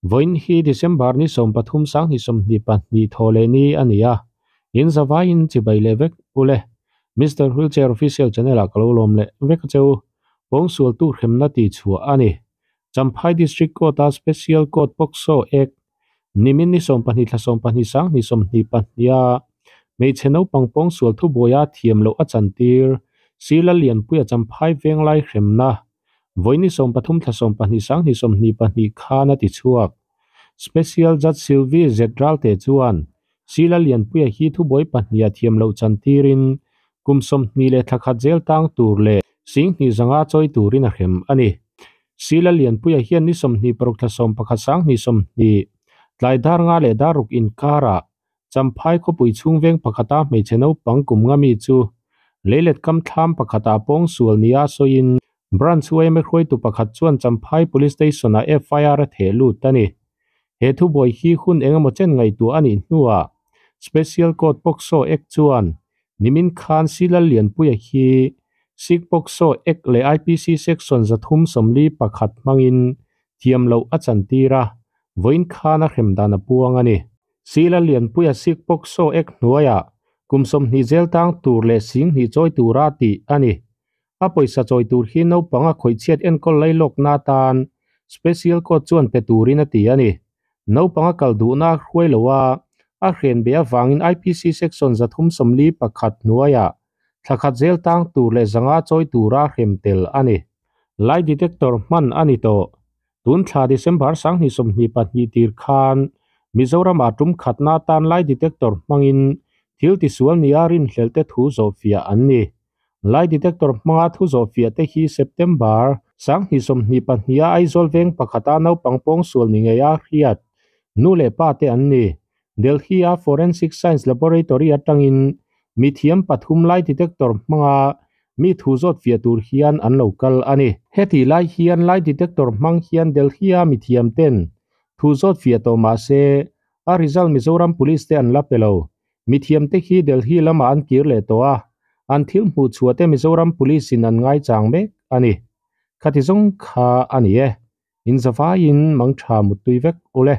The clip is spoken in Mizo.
Vawiin hi December ni 13 2022 thawhleh ni a ni a, in zavaiin chibai leh vek ule. Mister Wheelchair Official Channel ah ka lo lawm leh vek a che u. Pawngsualtu hremna tih chhuah a ni. Champhai District Court a Special Court POCSO Act nimin ni 12 thla 12 2022 a hmeichhe naupang pawngsual thubuaia thiam loh a chantir Sir Lallianpuia Champhai Venglai hremna vawi ni 13 thla 12 2022 khan a ti chhuak. Special Judge Sylvie Zetralte chuan Sir Lallianpuia hi thubuai pahniha thiam loh chantirin kum 20 leh thla khat zel tang tur leh 10,000 zanga chawi turin a hrem a ni. Sir Lallianpuia hian ni 26 thla 11 20 tlai dar nga leh dar ruk inkarah Champhai khawpui chhung veng pakhata hmeichhe naupang kum nga mi chu leilet kam thlam pakhatah pawngsual nia sawiin Branch YMA hruaitu pakhat chuan Champhai Police Station-ah FIR a theh lut a ni. He thubuai hi hun engemaw chen ngaihtuah a nih hnuah Special Court POCSO Act chuan nimin khan Sir Lallianpuia hi Sikh POCSO Act leh IPC Section 341 hmangin thiam loh a chantir a, vawiin khan a hrem dan a puang a ni. Sir Lallianpuia Sikh POCSO Act hnuaiah kum 20 zel tang tur leh 10,000 chawi tura tih a ni. A pawisa chawi tur hi naupang a khawihchhiat enkawl lai lawkna atan Special Court chuan pe turin a ti a ni. Naupang a kal duhna a hruai lo a, a hren be avangin IPC Section 341 hnuaiah thla khat zel tang tur leh zanga chawi tura hrem tel a ni. Lie detector hman a ni tawh. Tun thla December 2022 tir khan Mizoram-ah tum khatna atan lie detector hmangin thil tisual nia rinhlelh te thu zawhfiah an ni. Lie detector hmanga thu zawhfiah te hi September 2022 a Aizawl veng pakhata naupang pawngsual ni ngei a hriat nu leh pa te an ni. Delhi a Forensic Science Laboratory atangin mithiam pathum lie detector hmanga mi thu zawt fiah tur hian an lo kal a ni. Heti lai hian lie detector hmang hian Delhi a mithiam ten thu zawt fiah tawh mah se a result Mizoram Police te an la pe lo. Mithiam te hi Delhi lamah an kir leh tawh a, an thil hmuh chhuah te Mizoram Police in an ngai chang mek a ni. Khati zawng kha a ni e. In zavaiin mangtha muttui vek ule.